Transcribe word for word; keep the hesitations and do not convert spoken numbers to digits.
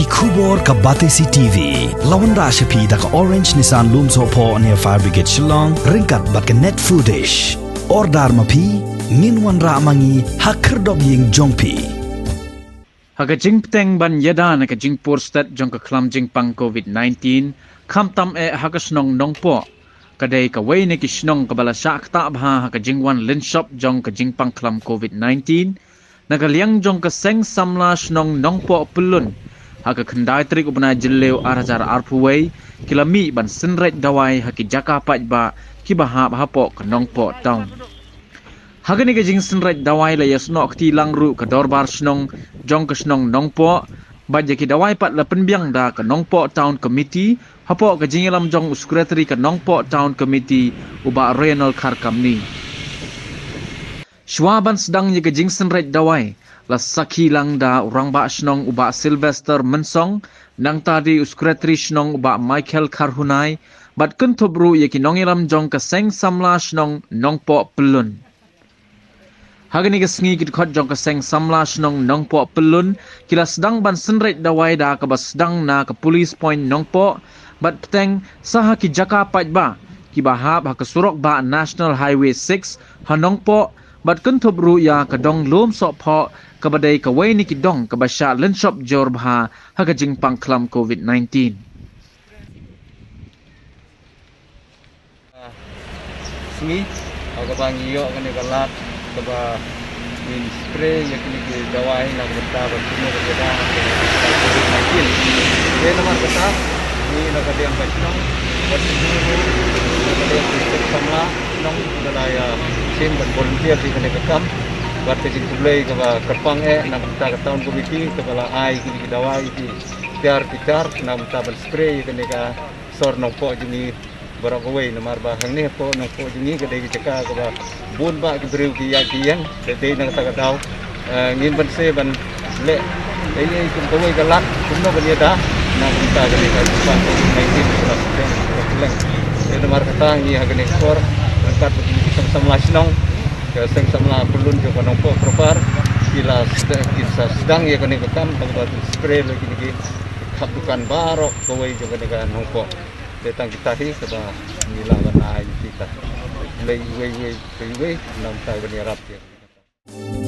Khubor ka Batesi T V. La wanrah sha phi da ka Orange Nissan Lumsohphoh near Fire Brigade Shillong, ryngkat bad ka Net Foodish. Order ma phi, ngin wanrah ma ngi ha khyrdop ïing jong phi. Ha ka jingpteng ban ïada na ka jingpur stet jong ka khlam jingpang covid nineteen, khamtam eh ha ka shnong Nongpoh, ka dei kawei na ki shnong kaba la shah ktah bha ha ka jingwan lynshop jong ka jingpang khlam covid nineteen, na ka liang jong ka Seng Samla Shnong Nongpoh Pyllun, ha ka khyndai tarik u bnai Jylliew ar hajar arphew wei, ki la mih ban synreit dawai ha ki jaka paidbah kiba hap hapoh ka Nongpoh Town. Ha kane ka jingsynreit dawai la ïasnoh kti lang ruh ka dorbar shnong jong ka shnong Nongpoh, bad ïa ki dawai pat la pynbiang da ka Nongpoh Town Committee, hapoh ka jingïalam jong u Secretary ka Nongpoh Town Committee, u Bah Reynolds Kharkamni. Shuwa ban sdang ïa ka jingsynreit dawai, la sakhi lang da u Rangbah Shnong u Bah Sylvester Mynsong, nangta dei u Secretary Shnong u Bah Michael Kharhunai, bad kynthup ruh ïa ki nongïalam jong ka Seng Samla Shnong Nongpoh Pyllun. Ha kane ka sngi ki dkhot jong ka Seng Samla Shnong Nongpoh Pyllun, ki la sdang ban synreit dawai da kaba sdang na ka Police Point Nongpoh, bad pteng sa ha ki jaka paidbah kiba hap ha ka surok bah National Highway six ha Nongpoh, bad kynthup ruh ïa ka dong Lumsohphoh, kaba dei kawei na ki dong kaba shah lynshop jur bha ha ka jingpang khlam covid nineteen. Sngi, ha kaba ngi ïoh kane ka lad, kaba ngin spray ïa kine ki dawai na ka bynta ban pynïoh ïa ka covid nineteen. Te namar kata, ngi na ka liang ka shnong, bad ngi ruh, na ka liang ka shnong, ngi la ïa shim ban volunteer ïa kane ka kam, bad ka jingkhublei kaba kyrpang eh na ka bynta ka town committee, kaba la ai kine ki dawai, ki tiar ki tiar, na ka bynta ban spray ïa kane ka sor Nongpoh jong ngi baroh kawei, namar ba hangne hapoh Nongpoh jong ngi ka dei ka jaka kaba bun bah ki briew ki ïaid ki ïeng, te dei na kata ka daw, eh, ngin banse ban leh ei ei kum kawei ka lad kumno ban ïada na ka bynta ka dei ka jingpang covid nineteen kaba la sdang kaba kylleng. Te namar kata ngi ha kane ka por ryngkat bad kine ki seng samla shnong, ka Seng Samla Pyllun jong ka Nongpoh Proper, ki la sdang, ki sa sdang ïa kane ka kam, kaba spray ïa kine ki khap dukan baroh kawei jong kane ka Nongpoh. Te tang kita hi kaba ngi lah ban ai kita. Lei wei wei wei wei nam tai ban ïarap ïa.